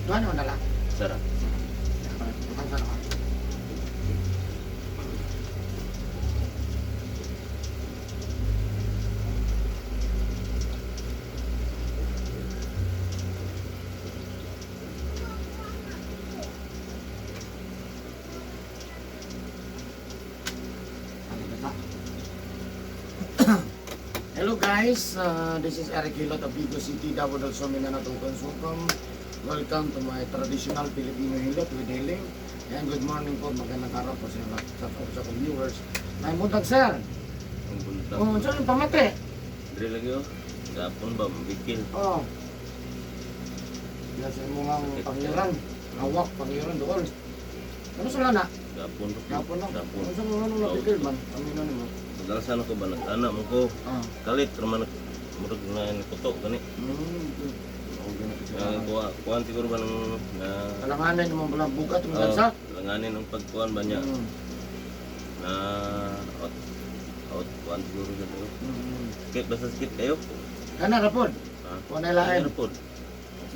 Duha na dala. Sara. Butang sa naka. Hello guys, this is Eric Hilot of Vigo City, Davao del Sur, Mindanao, Sukam. Welcome to my traditional Filipino hilot with healing. And good morning po, magandang araw po sa inyo lahat, sa akong viewers. May buntag, sir. Ang buntag. Oh, saan yung pamate? Dire lagi oh. Gapon ba mabikil. Oh. Yan sa imong ang pangiran. Hawak, pangiran doon. Ano sila na? Gapon. Gapon na. Gapon. Ano sa mga nung napikil man? Amino nimo. Padalasan ako ba nag-ana mo ko. Ah. Kalit raman murag na nikuto gani. Okay na kasi. Na kuha kuan siguro ba ng na Alanganin mo pala bugat mo Oh, sa. langanin ang pagkuan ba niya na out out kuan siguro sa to. Sakit basta sakit kayo. Kana ra pod. Ha? Kung lain Ano pod?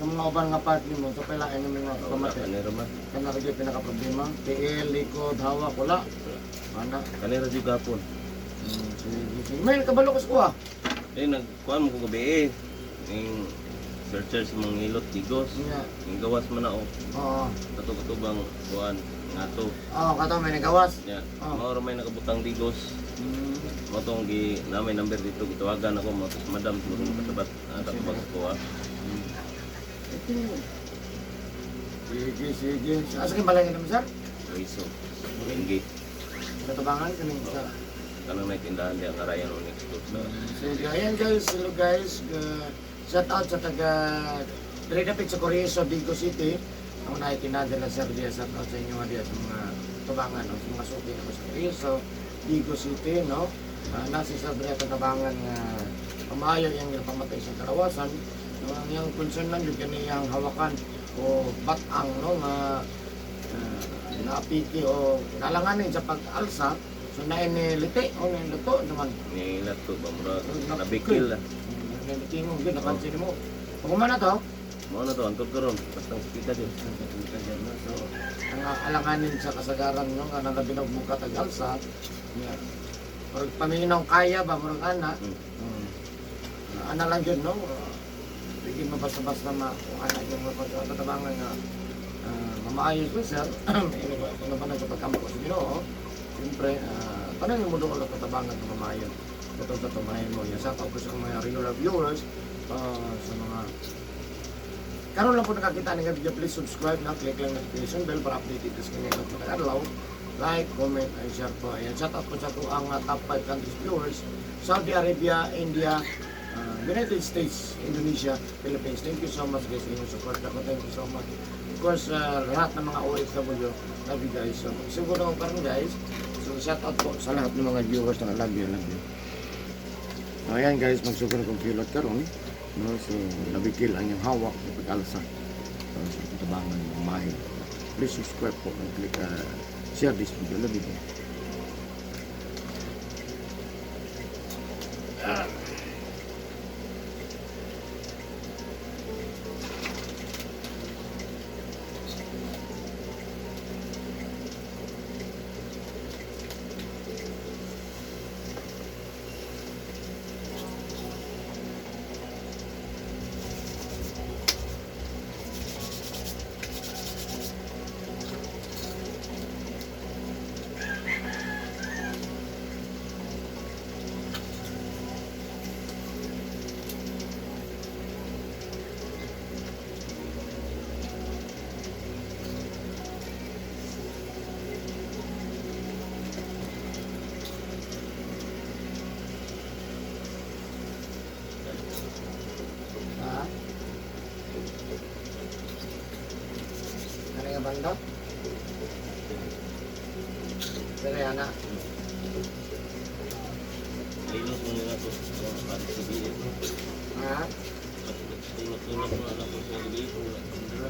sa mga uban nga part nimo sa pailain ng mga Wala pamate. kanira man. Kana ra gyud pinaka problema. Tiil, likod, hawak, wala. Ana. Kanira jud gapon. Sige, sige. May kabalo ko sa kuha. Eh nagkuan mo ko gabi eh. Ning searcher sa mga hilot digos. Nga. Ning gawas man na oh. Oo. Kato katubang kuan ngato. Oo, kato may nagawas. Nya, Oh. mao ra may nakabutang digos. Mao tong gi na may number dito gitawagan ako mo tos madam siguro makasabat nakatubag sa kuha. Ito. Sige, sige. Asa kang balay naman, sir? Riso. Ringgit. Katabangan kaning sa Kanang may tindahan diya karayan o next door sa Sige, ayan guys, hello guys. Shout out sa taga Dre dapit sa Correso, Vigo City. Ang nakitindahan sila sir diya, shout out sa inyo nga diya sa mga tabangan, no? Sa mga suki na sa Correso, Vigo City, no? Nasa sa Dre tabangan nga pamayo yung pamatay sa karawasan. No, ang iyang concern lang yun kaniyang hawakan o batang, no, nga naapiki o nalanganin sa pag-alsa, so nainiliti o nainluto naman. Ni lato ba mura nabikil lah. Tingog yun, napansin mo. Kung na to, Mao na to antod karon basta sakita jud. So, ang alanganin sa kasagaran, no, nga nalabi na buka tagalsa, nga, murag paminaw kaya ba, murag ana, Ana lang yun, no? Bigin mo basta-basta ma, kung ana yung mga katabangan nga, mamaayos mo, sir, ini ba, kung naman nagpagkama ko sa Ginoo, siyempre, tanong mo doon ang katabangan ng mamaayos. Ito sa tumahin mo. Yan, shout out ko sa mga regular viewers, sa mga karon lang po nakakita ng video, please subscribe na, click lang notification bell para updated ka sa kanyang mga adlaw. Like, comment, and share po. Ayan, shout out po sa ato ang top 5 countries viewers: Saudi Arabia, India, United States, Indonesia, Philippines. Thank you so much guys sa inyong support ako. Thank you so much. Of course, lahat ng mga OFW, love you guys. So, magsiguro ako karon guys. So, shout out po sa lahat ng mga viewers na love you, love you. So, ayan guys, magsugod akong pilot karon. No, so, nabikil ang iyong hawak sa pag-alsa. So, sa tabangan ng mahil. Please subscribe po and click share this video. Love you. Ha? Ano nga banda? Pero ana. Lilos mo nila to. Para sa gabi ito. Ha? Tulog-tulog mo na ako sa gabi ito. Ito?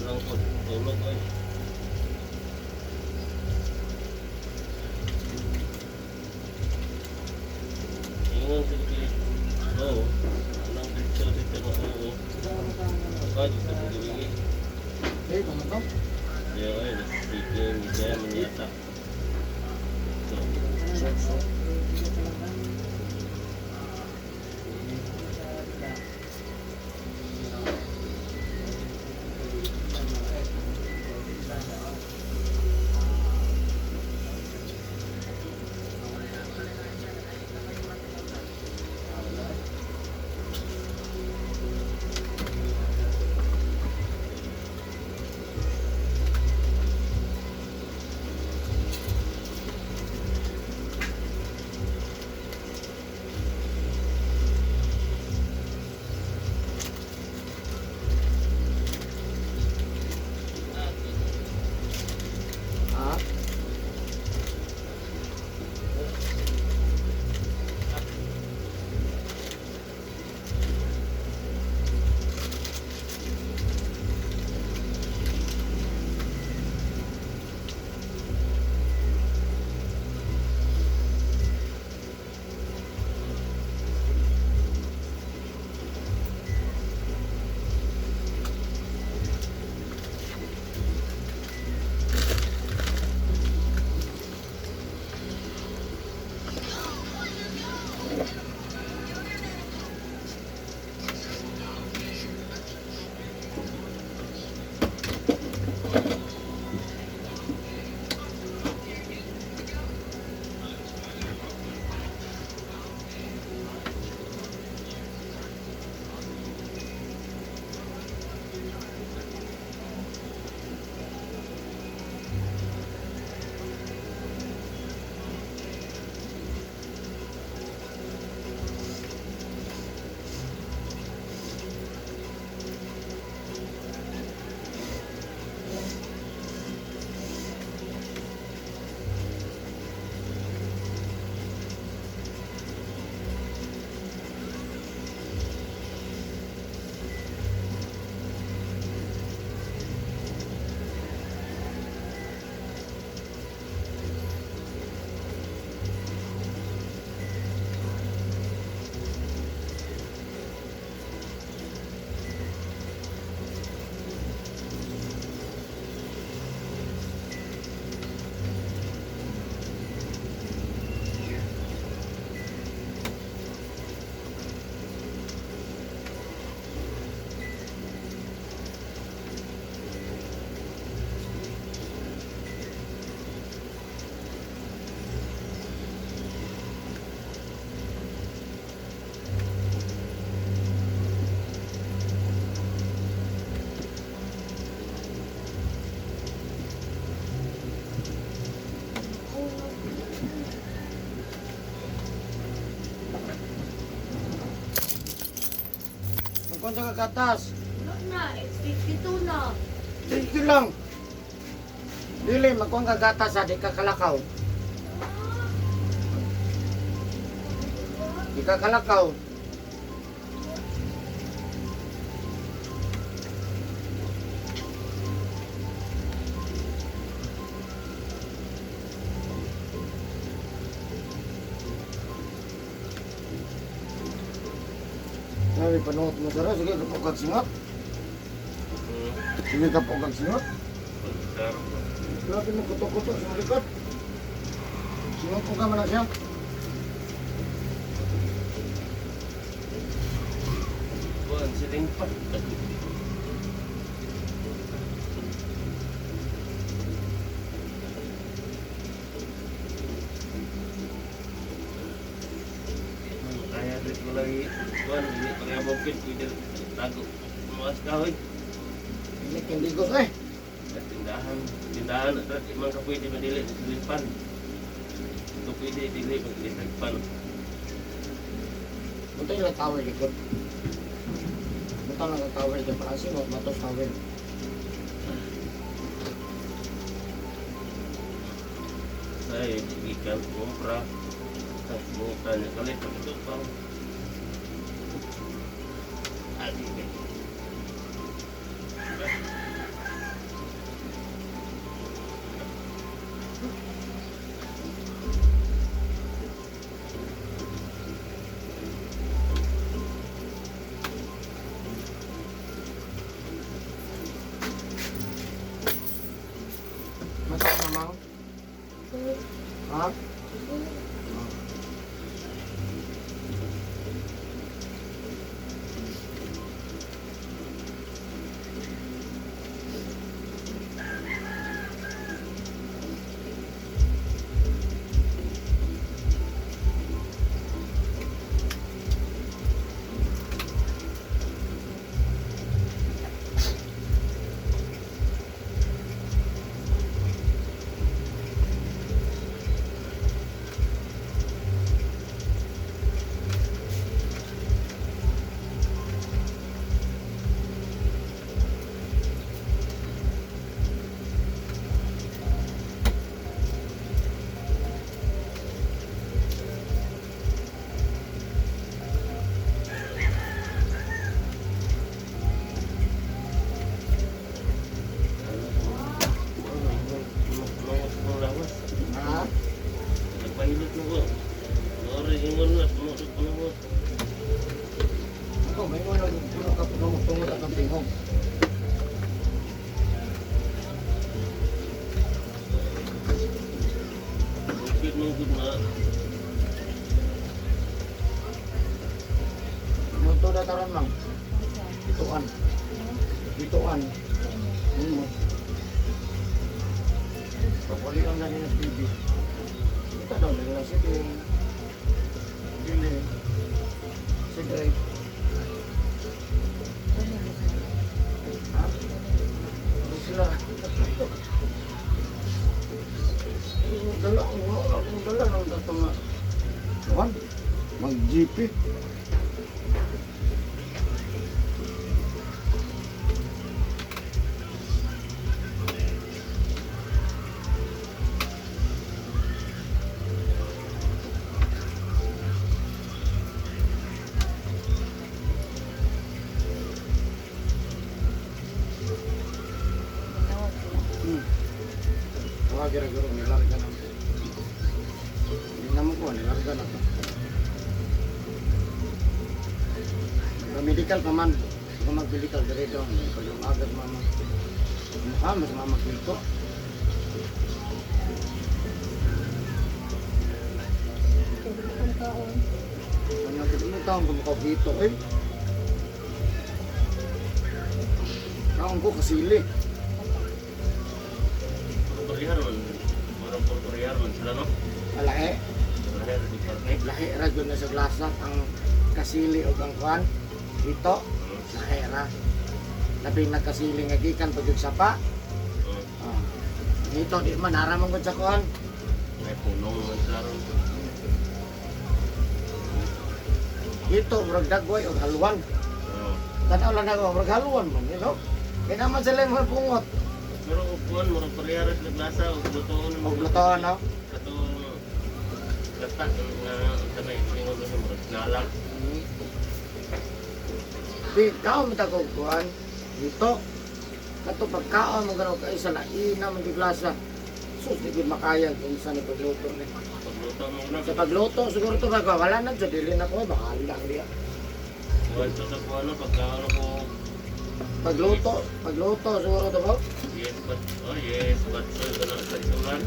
Lang ko tulog oy. Ingon sa kay. Oo. Anong dito dito na oo. Ka dito ko giwingi. Eh, kung ito. Kaya ay speaking kaya man yata. So, So, so. Ha? Magkuhan sa kagatas. Wala na, it's 52 na. Thank you lang. Dili, magkuhan ka gatas ha, di ka kalakaw. Di ka kalakaw. Sabi, panuot mo sara, sige, kapag kagsingot. Sige, kapag kagsingot. pagkaro. Grabe mo kuto-kuto sa likod. Singot ko ka man na siya. Kuan siling pa. Kaya rin ko lagi kuan hindi pa nga bukid pwede tago mga kahoy. Hindi kindigos eh. Sa tindahan, tindahan at di man ka pwede madili sa silipan. Ito pwede dili maglitagpan. Buta yung towel likod. Buta lang ang towel dyan. Parang singot, matos towel. Sa ikan kumpra. Sa muta niya kalit ito pa. Adi kay. mang? Ha? Mga kong lawas. Ha? Nagpahilot mo ko. Sorry, ingon na. Tumulog ko na mo. Ako, may mga nagpuno ka puno mo tungod ang tingog. Bukid mo gud na. Muto na taron mang. Ituan. Ituan. Papulian na nila sa TV. Ito daw nila si Ding. Dili. Si Drake. Ha? Ano sila? Ang dala, ang dala ng dato nga. Juan, mag-GP. Mga gira-giro, nilarga na. Hindi naman ko, nilarga na to. Medical pa man. Kung mag-medical, dire daw. Pag yung agad mama. Mukha, mas mama dito. Ano yung taon ko mukha dito eh. Taon ko kasili. Purpurihar man. Murang purpurihar man sila no? Alahe. Purpurihar di parne. Lahi ra gyud na sa glasa ang kasili og ang kuan. Dito, lahi ra. Labi na kasili nga gikan pag yung sapa. Ah. Dito di man nara man gud sa kuan. May punong man sila ron. Dito murag dagway og halwan. Oo. Tanaw lang ako murag halwan man, you know. Kaya naman sila yung mga pungot. Pero upuan, murang purpurihar sila glasa. Og lutoon. Og lutoan, no? Katong gata nga kanay ingon mo sa murag nalang. Di kaon man ta kog kuan. Dito. Kato pagkaon mo ganaw kay sa laina man di glasa. Sus, di gud makaya kung sa ni pagluto ni. Pagluto mo na. Sa pagluto siguro to ba wala na jud dili na ko bahala diya. Kuhan to sa kuhan no, pagkaon ko. Pagluto, pagluto siguro to ba? Yes, but, oh yes, but so ito na sa isulan.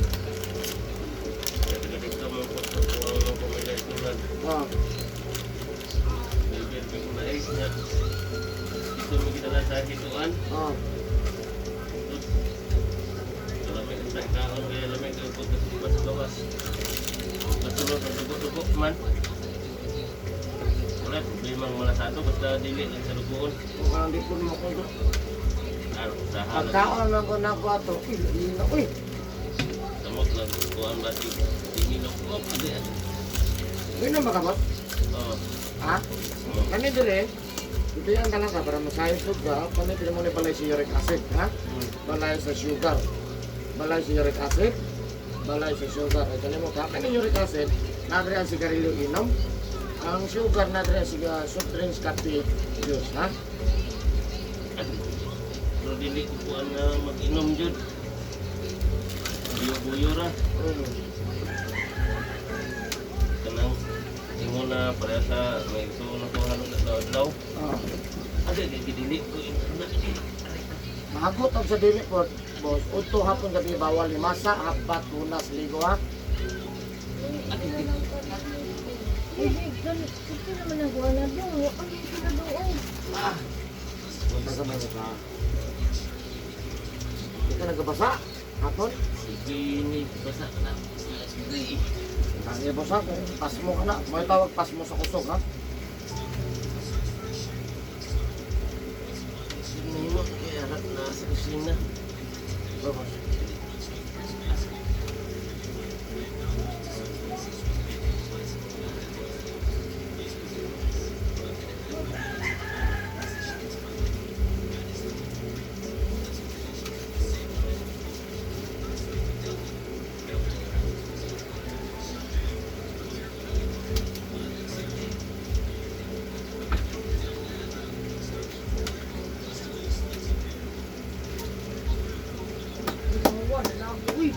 Kaya taga dito mo po sa kuhan mo pumila isulan. Oh. Maybe ang mais niya. Dito mo gidala sa hituan. Oh. Tapos, lamig ang sa kaon, kaya lamig ang pagkas mas gawas. Kasunod ang dugo-dugo man. Wala, problema ang malasado, basta dili lang sa dugoon. Kung ang di ko mo ko. Ano, sa halag. Pagkaon lang ko na ko ato. Uy, laina uy. Samot lang, kuhan ba, tingin ako, oh, pwede. Uy na ba ka boss? Oo. Ha? Oo. Kani dire. Ito yan talaga para masayos ka. Kani dire mo ni balay sa uric acid, ha? Balay sa sugar. Balay sa uric acid. Balay sa sugar. Ay kani mo ka kani uric acid, nadre ang sigarilyo inom. Ang sugar nadre ang siga soft drinks, kape, juice, ha? Pero dili ko kuan nga mag-inom jud. Buyo-buyo ra. Kanang ingon na pareha sa may gusto na ko halong adlaw-adlaw. Oh. Ate, di dili ko na. Ha? Mahagot og sa dili po, boss. Udto hapon gabi bawal ni masa, hapat, hunas, ligo ha. Uy, ito naman nagawa na doon. Ano ito na doon? Ah. Punta sa mga ka. Di ka nagabasa? Hapon? Sige, ni basa ka na. Sige. Kaya boss ha, pasmo ka na. May tawag pasmo sa kusog ha. Sige mo, kaya na sa kusina. Go, boss. Ginawa na lang. Uy!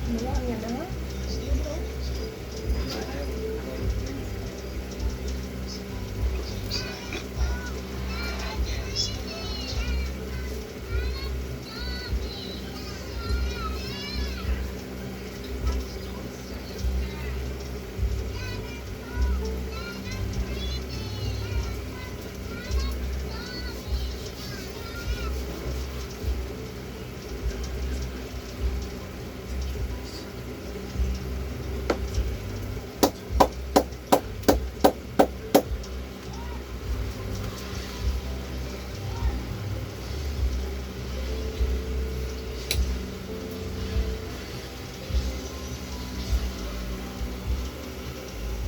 Wala niya na.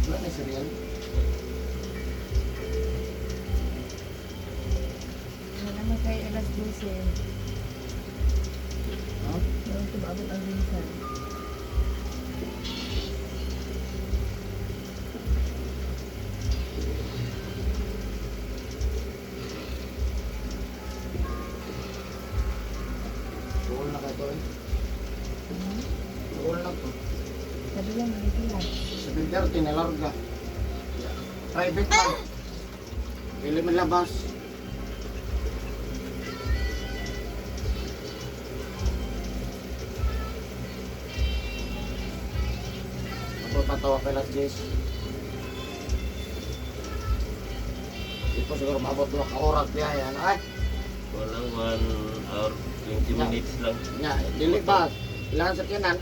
Wala na cereal. Wala man kay alas 12. Ha? Doon tumabot ang minsan. Tuol na kayo to eh. Tuol na to. Sabi lang, dito lang. 7:30 na larga. Private man. Dili man labas. Ako patawa kay last days. Dito siguro maabot mga ka-oras biyahe. Ano ay? Walang 1 hour 20 minutes lang. Nya, dili ba? Ilan sa kinan?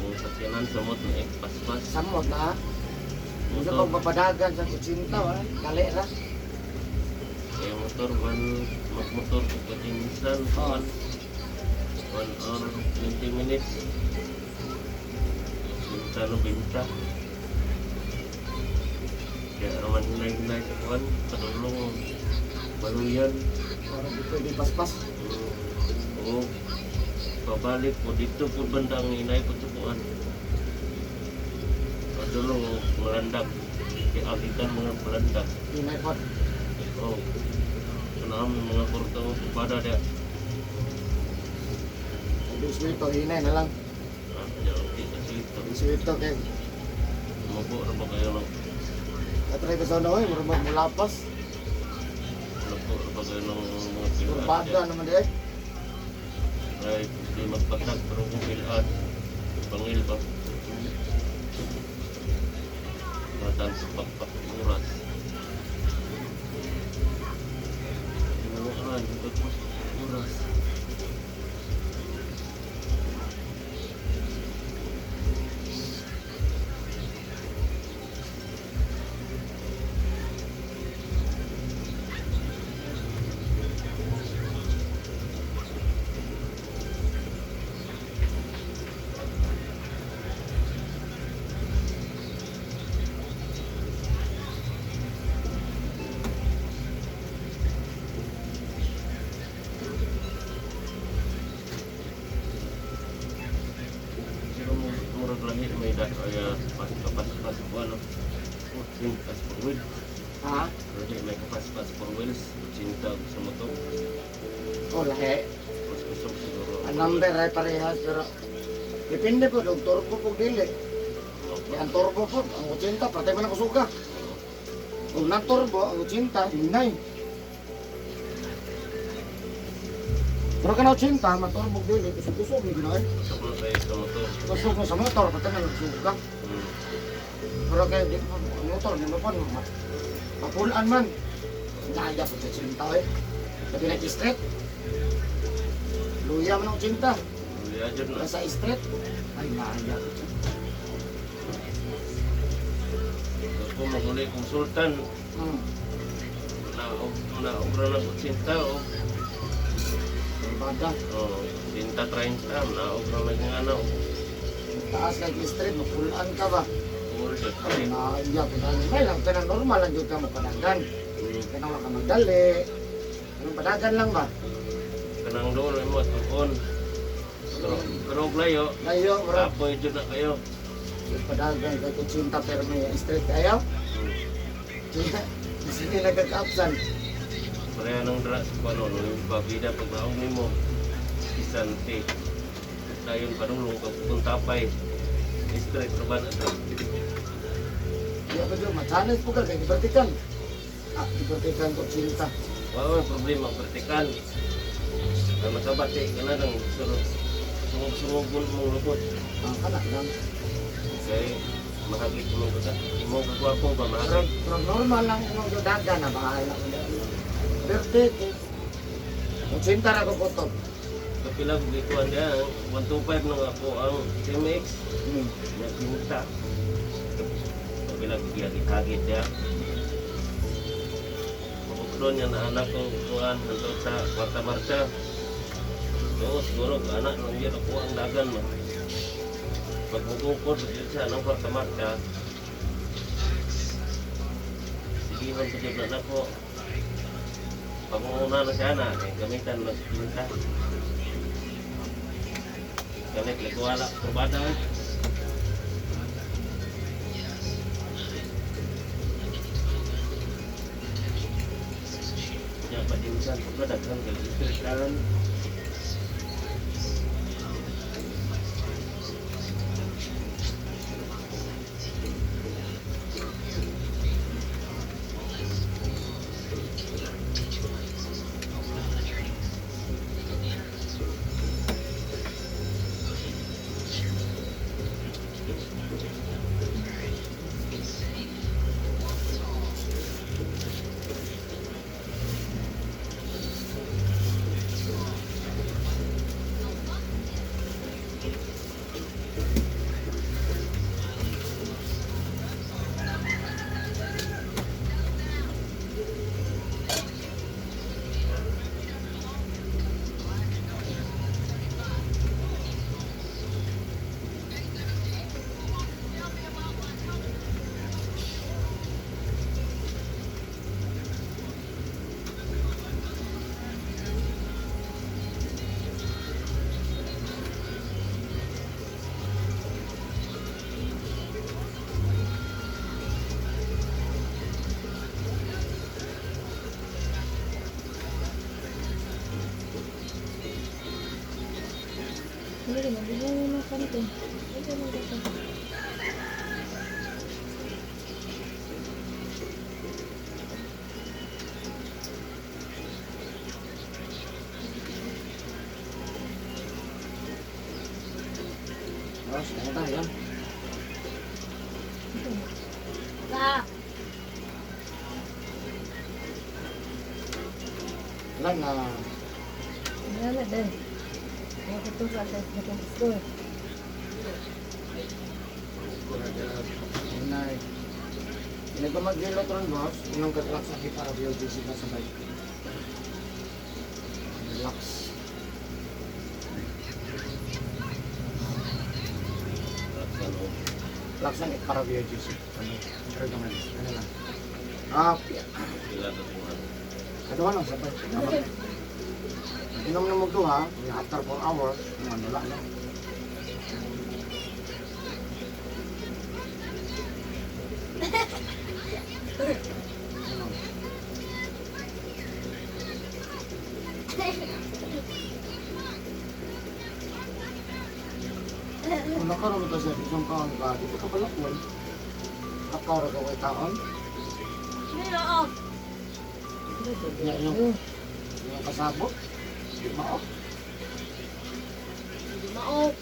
Kung sakyanan samot na eh, paspas. Samot na. Gusto Motor. kong papadagan sa kutsinta, wala. Dali ra. Eh, motor, one, magmotor ko pati minsan. Oo. 1 hour 20 minutes. Binta no binta. Kaya naman hinay-hinay sa kuwan, padulong, baluyan. Parang di pwede paspas. Oo. Pabalik po dito po banda ang inay po tukuan. Padulong malandag. Kaya agitan mga malandag. Hinay po. Oh. Kanang mga kurto kubada dia. Biswito, hinay na lang. Ah, diyan kita sito. Biswito kay Mubo ra ba kayo ng Katry ko sa ano eh, murag magmulapas. lupo ra ba kayo ng mga pilad? Kurbada naman di eh. Ay, di magpatag pero kung pilad. Pangil ba? Matang sa pakpak oras. Tinuuan, pakpak oras. Pero murag lahi may dat ay pas kapas pas ko ano. Cintas for wheel. Ha? Lahi may kapas pas for wheels. Cinta sa motor. Oh, lahi. Mas kusog siguro. Ang number ay parehas pero depende po, kung turbo po dili. Kaya ang turbo po, ang 80, patay man ang kusuga. Kung na-turbo, ang 80, hinay. Pero ka na 80, maturbo dili, kusog-kusog, hindi na eh. Kusog na kayo sa motor. Kusog mo sa motor, patay man ang kusuga. Pero kaya di po, ang motor, di mo po, mapulaan man. Naya po sa 80 eh. Sabi na street. Luya man ang 80. Luya dyan na. Nasa street. Ay, naya po. Ako maguli kong sultan. Na obra na ko cinta oh. Bada. Oh, cinta 30 na obra na nga na. Taas kay street, mapulaan ka ba? All the Ay, time. naya po. May lang, kanang normal lang yun ka mo padagan. Kanang wala ka magdali. Kanang padagan lang ba? Kanang doon mo tuon. Pero pero og layo, Layo, bro. kapoy jud na kayo. Padagan kay kutsinta pero may street kayo. Kasi nagkaka-absan. Pareha nang dra sa kuno no yung pabida pag naog nimo. Isante. Dayon padulong ka kung tapay. Straight ra ba na dra? Di ba doon, ma-challenge po ka kay gibertikan. Ah, gibertikan kutsinta. Wa may problema ang vertikal. Na makabati ka na nang sunod sumog-sumog mong lupot. Ah, kana lang. Kay mahagit mo ka mo kagwapo ba Pero, mahagit. pero normal lang imong dagan na bahala ko na. Bertik. Kutsinta ra ko kutob. Kapila ko gikuan niya, 125 nang ako ang MX nagpinta. Kapila ko gihagit niya. Mabukdon niya na anak ko kuan nandun sa kwarta marcha. Oo, siguro ka anak nang yun ako ang dagan mo. Pagbukukod yun siya ng kwarta marcha. Sige man sa dibla na ko. Pangunguna na siya na, eh, gamitan na sa pinta. Gamit lagwala, kurbada. Eh. Nya padinsan pagkadaghan kay istrikan. Dali, mabigyan mo ng kanto. Dali, mabigyan. Boss, kaya tayo. Ba! Wala na. Wala na, dali. Nakatuka sa akong score. Inay. Hindi ko mag-gilot ron, boss. Inom ka lang sa para BOGC ka sabay. Relax. Ano? Relax lang para BOGC. Ano? Sure ka man. Ano lang. Ah, Sila ka kuha. ano lang sabay. Tama. Inom na mo duha, after 4 hours, ano lang. No? Ano? Kung nakaroon ka sa isang kaon ka, dito ka pala kuwan. Kakaw ra ka kay kaon. Meron! Nga yung kasabot. Di mao. Mao!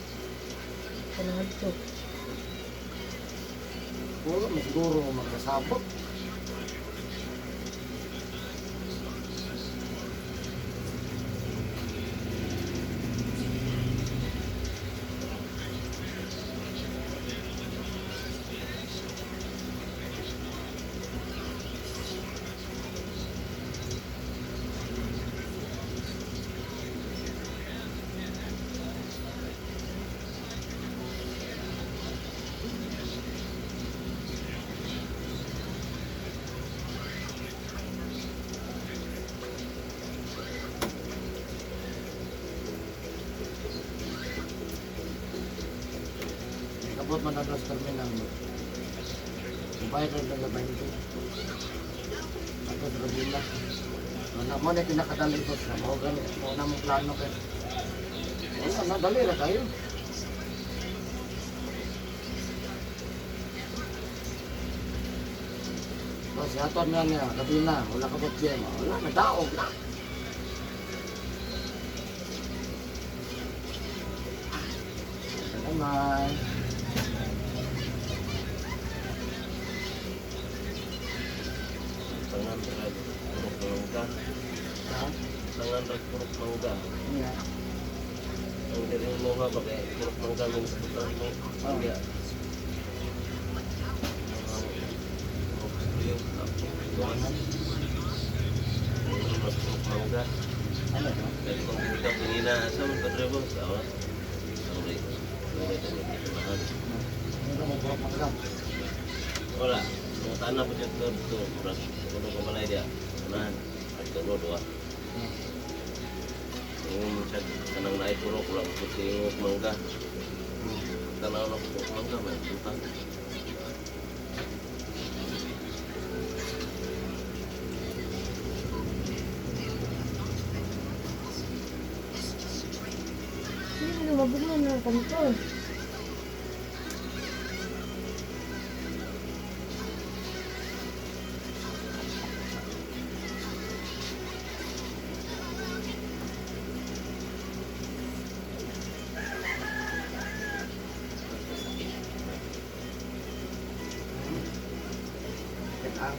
Kanang to. Puro masiguro magkasabot. Kabot man na sa terminal. Bayad rin ng 20. Ako sa Manila. Wala mo na pinakadali ko sa mo gani mo na mong plano kay. Wala na dali ra kayo. Kasi aton nga niya, gabi na, wala ka ba wala na, daog na. Salamat. Tangan rag purok mangga. Ha? Tangan rag purok mangga. Yeah. Ang diri mo nga ba kay purok mangga min sa butang mo. Hindi. Mangga. Ano to? Kaya kung kita pinina sa mga kadrebo sa awa. Sorry. Wala tayo kita. Ano mo purok mangga? Wala. Mga tanah po dyan to. Murag kuno ka balay dia. Unahan. At kuno doa. Yung sa kanang naay purok wala ko tingog mangga. Tanaw na ko mangga ba utang. Hindi na mabigyan ng kanto. Kita.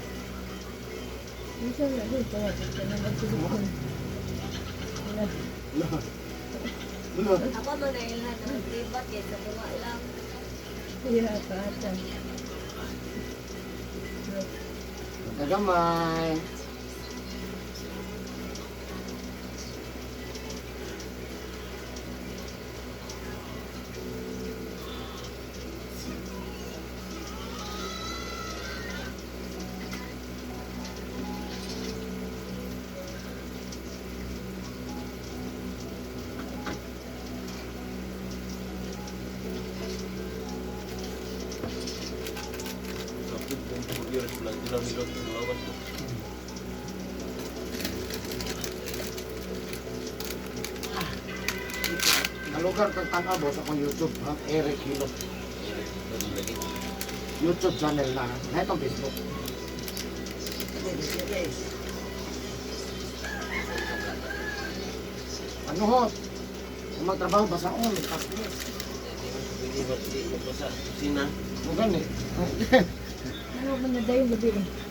Minsan na doon, kaya ka na magsulukon. Wala. Wala. Wala. Ako man na ilhan ng privat kaysa bunga lang. Kuya ka ata. Nagagamay. Kapit kung 4 years lang sila milot sa lawas. Ang lugar kag tan-aw ba sa akong YouTube, ha? Eric Hilot. Lagi. YouTube channel na. Na itong Facebook. Ano ho? Kung magtrabaho ba sa on, tapos. Hindi ba hindi magbasa? Kusina. Mo gani. Ano man na dayon gabi eh.